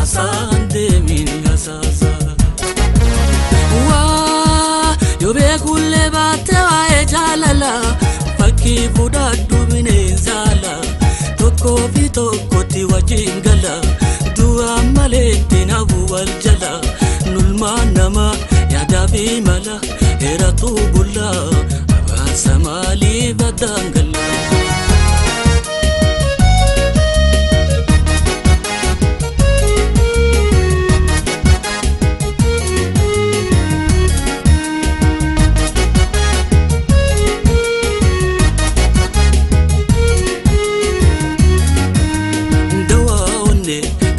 rarraasaan deemin hasaasa. Waa yoo beekullee baatte waa'ee jaalala fakkii fudhadhu bineensa ala tokkoo fi tokkotti wajjin gala du'a maleetti nafu wal jala nulmaan nama yaadaa fi mala heeratu bulla abaarsa maaliif addaan gala.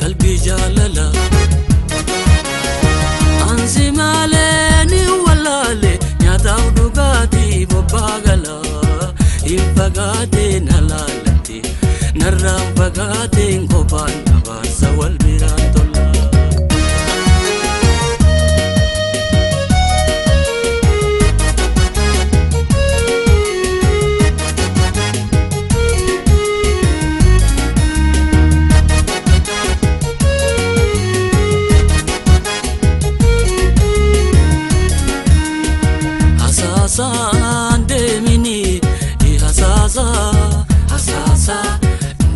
Qalbii jaalala ansi malee ni walaale nyaataaf dhugaatii bobbaa gala hin fagaateen alaalatti narraan fagaateen kophaan abaarsa wal biraan tola. Hasaasaan deemini hasaasa hasaasa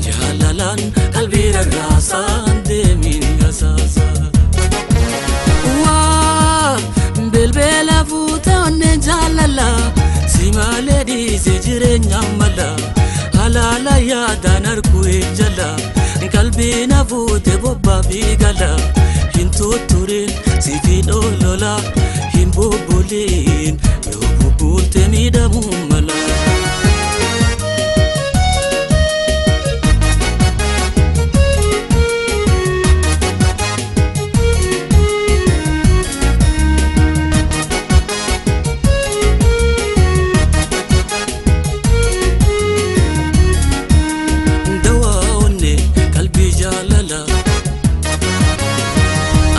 jaalalaan qalbii rarraasaan deemini hasaasa. Waa bilbila fuute onneen jaalala si malee dhiise jireenya mala halaala yaadaan arguu jala qalbii na fuute bobbaa fi gala hin tutturin si fi dholola hin bubbuliin. Bulte miidhamuu mala. Dawaa onnee qalbii jaalala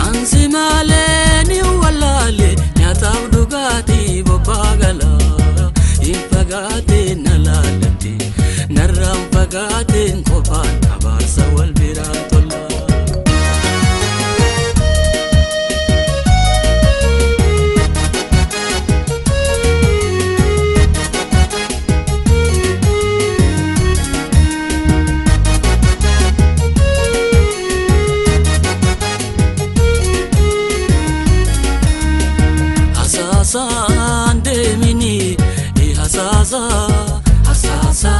ansi malee ni walaale nyaataaf dhugaatii bobbaa gala hin fagaateen alaalatti narraan fagaateen kophaan abaarsa wal biraan tola. Hasaasaan deemini hasaasa hasaasa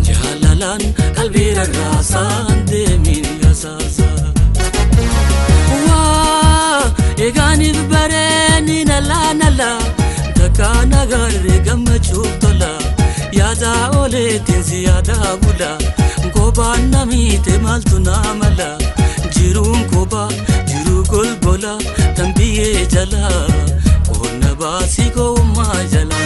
jaalalaan qalbii rarraasaan deemini hasaasa. Waa eegaaniif bareeni nala nala takka nagarree gammachuuf tola yaada ooleetiin si yaada bula kophaan namiite maaltu naa mala jiruun kophaa jiruu golgola tan biyyee jalaa. Qonna baasii gowwummaa jala.